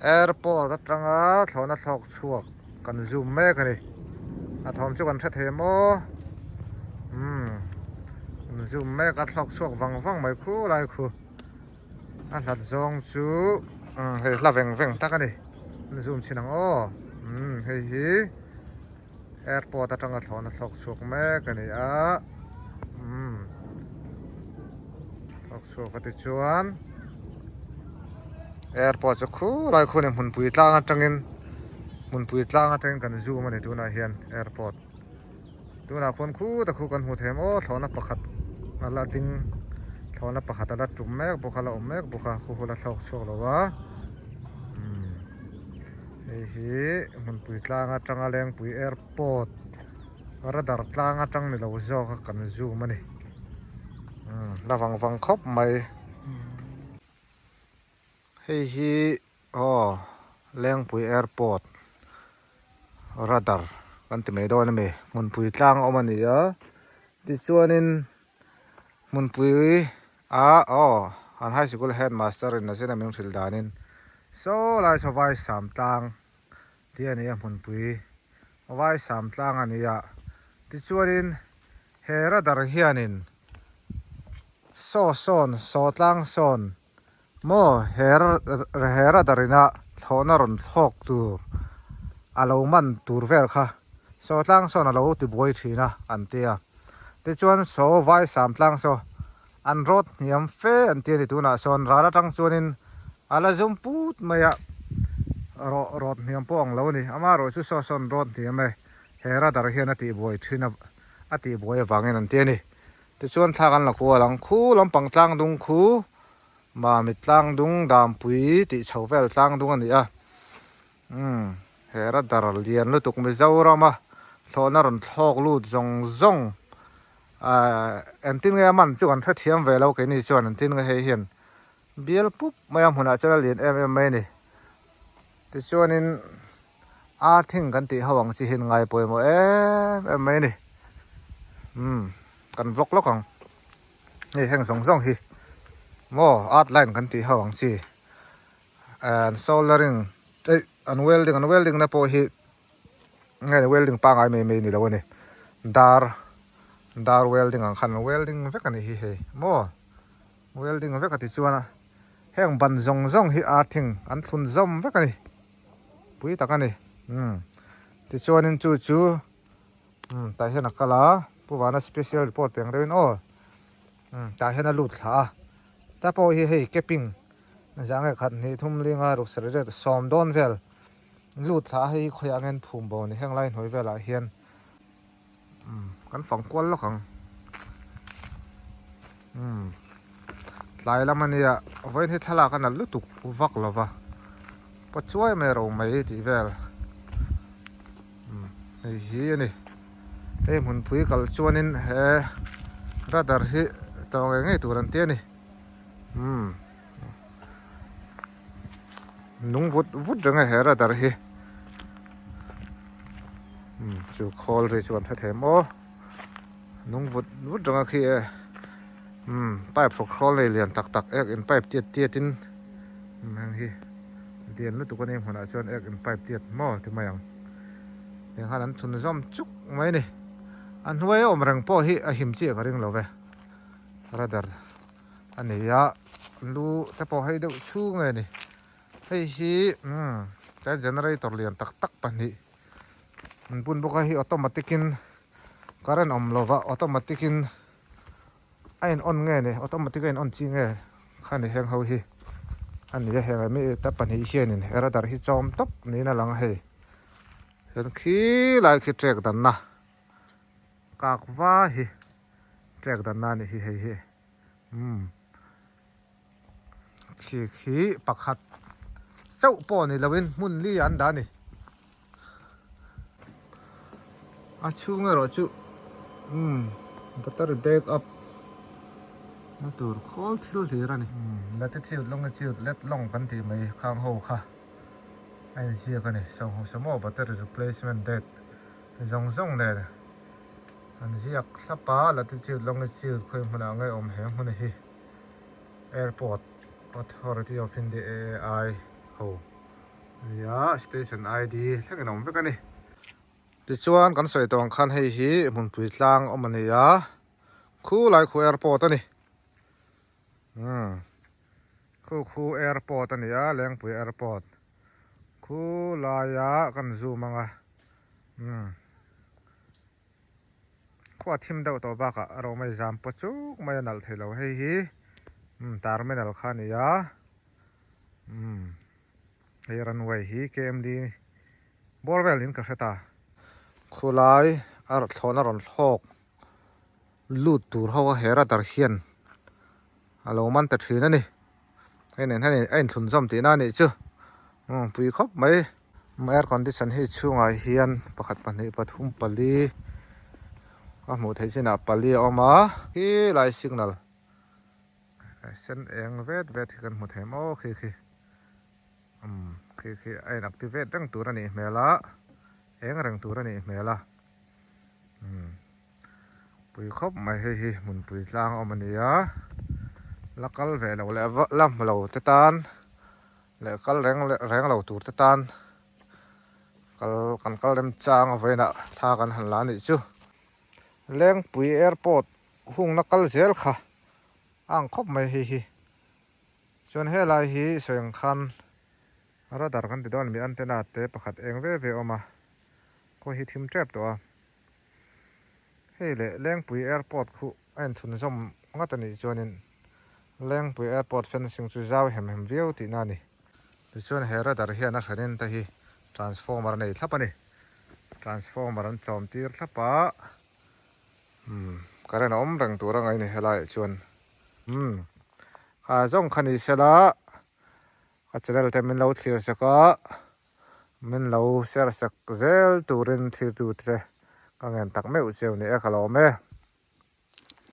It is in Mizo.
Airport atanga thlawhna thlawk chhuak kan zoom mek a ni. A thawm chu kan hre thei maw? Umm kan zoom mek a thlawk chhuak vang vang mai khu lai khu. A hlat zawng chu umm hei hla veng veng tak a ni. Kan zoom chhin ang aw. Umm hei hi airport atanga thlawhna thlawk chhuak mek a ni a. Umm thlawk chhuak a tichuan airport chu khulai khu a ni hmunpui tlang atangin hmunpui tlang atangin kan zoom a ni tunah hian airport tunah khuan khutah khu kan hmu thei maw thlawhna pakhat a la ding thlawhna pakhat a la tum mek bawk a la awm mek bawk a khu hu la thlawk chhuak lo a umm hei hi hmunpui tlang atanga lengpui airport radar tlang atang ni lo zawk a kan zoom a ni umm la vang vang khawp mai hei hi aw lengpui airport radar kan ti mai dawn a mi hmunpui tlang a awm a ni a tichuanin hmunpui ah aw an high sikul headmaster in a zin a min hrilh danin saw lai saw vai sam tlang tih a ni a hmunpui vai sam tlang a ni a tichuanin he radar hianin saw sawn saw tlang sawn Maw he he radar ina thlawhna rawn thlawk tur a lo man tur vel kha saw tlang sawn a lo ti buai thin a an ti a tichuan saw vai sam tlang saw an rawt hniam fe an ti a ni tunah sawn ral atang chuanin a la zum put mai a rawh rawt hniam pawh ang lo a ni amaherawh chu saw sawn rawt hniam e he radar hian a tih buai thin a a tih buai avangin an ti a ni. Tichuan thla kan la kual ang khu lampang tlang dung khu Mamit tlang dung Dampui tih chho vel tlang dung a ni a umm he radar lian lutuk Mizoram a thlawhna rawn thlawk lut zawng zawng ahh engtin nge a man chu kan hrethiam ve lo keini chuan engtin nge hei hian bial pup mai a hmunah chuan a lian em em mai a ni tichuanin earthing kan tih ho ang chi hian ngai pawimawh em em mai a ni umm kan vlog lawk ang hei heng zawng zawng hi maw art line kan tih ho ang chi and soldering eih an welding an welding na pawh hi nge welding pangai mai mai ni lo a ni dar dar welding ang khan an welding vek a ni hi hei maw. Welding vek a ti chuan a heng ban zawng zawng hi earthing an thlun zawm vek a ni pui tak a ni umm tichuanin chu chu umm tah hian a kal a pu vana special report peng deuhin aw umm tah hian a lut thla a ta pawh hi hei capping zah nge khat hnih thum linga ruk sarih riat sawm dawn vel lut thla a hei hi khawiah nge an phum bo ni heng lai hnuai velah hian. Umm kan fang kual lawk ang umm tlai lam a nia vawiin hi thlalak a nalh lutuk vak lo va paw chuai mai ro mai tih vel umm hei hi a ni hei hmunpui kal chuanin he radar hi tawng ngei ngei tur an ti a ni umm nung vut vut reng a he radar hi. Umm chu khawl ri chu kan hre thei maw nung vut vut reng a khi e umm pipe hruk hrawl nei lian tak tak ek in pipe tiat tiat in umm heng hi lian lutuk a ni hmunah chuan ek in pipe tiat maw ti mai ang heng khan an chhun zawm chuk mai a ni a hnuai a awm reng pawh hi a him chiah ka ring lo ve radar a nei a lu te pawh hei deuh chhung nge ni. Hei hi umm tlai generator lian tak tak pahnih an bun bawk a hei automatic in current awm lova automatic in a in on nge ni automatic a in on chi nge kha ni heng ho hi a ni a heng mi ta pahnih hianin he radar hi chawm tawp niin a lang a hei chuan khilai khi trek danna kak va hi trek danna a nih hi hei hi umm. Khi khi pakhat chauh pawh ni loin hmun li an dah a ni. A chhung erawh chu umm battery back up na tur khawl thil hlir a ni. Umm latitude longitude let long kan tih mai khang ho kha a inziak a ni. Sawmhmuh sawmaw battery replacement date zawng zawng nen an ziak thlap a latitude longitude khawi hmunah nge awm he hmun hi. Airport Authority of India AAI ho. Nia station ID thlengin a awm vek a ni. Tichuan kan sawi tawh ang khan hei hi hmunpui tlang awm a ni a, khulai khu airport a ni. Umm khu khu airport a ni a, Lengpui airport khulaia kan zoom ang a umm khua thim deuh tawh bakah a romei zam pawh chuk mai a nalh thei lo hei hi umm terminal kha a ni a umm. Hei runway hi KMD bawr vel in ka hre ta. Khulai a thlawhna rawn thlawk lut tur ho a he radar hian a lo man ta thin a ni. Hei nen hian a inthlun zawm tihna a nih chu. Umm pui khawp mai. Air condition hi chhungah hian pakhat pahnih pathum pali a hmuh theih chinah pali a awm a. Khilai signal sen eng vet vet hi kan hmu thei maw khi khi. Umm khi khi a in activate reng tur a nih hmel a eng reng tur a nih hmel a umm pui khawp mai hei hi hmunpui tlang a awm a ni a la kal ve lo leh la hmu lo te tan leh kal reng reng lo tur te tan kal kan kal rem chang a vawiinah thla kan han la a nih chu Lengpui airport hungna kal zel kha a ang khawp mai hei hi. Chuan helai hi sawi ang khan radar kan ti dawn a ni antenna te pakhat eng ve ve a awm a, khawi hi thim tep tawh a. Hei leh Lengpui airport khu a inthun zawm ngat a nih chuanin Lengpui airport fencing chu zau hem hem viau tihna a ni. Tichuan he radar hian a hranin te hi transformer a nei thlap a ni. Transformer an chawm tir thlap a, umm current a awm reng tur a ngaih a ni helaiah chuan. Umm kha zawng kha ni sela ka channel te min lo thlir sak a min lo share sak zel turin thlir tu te ka ngen tak meuh cheu ni e ka lawm e.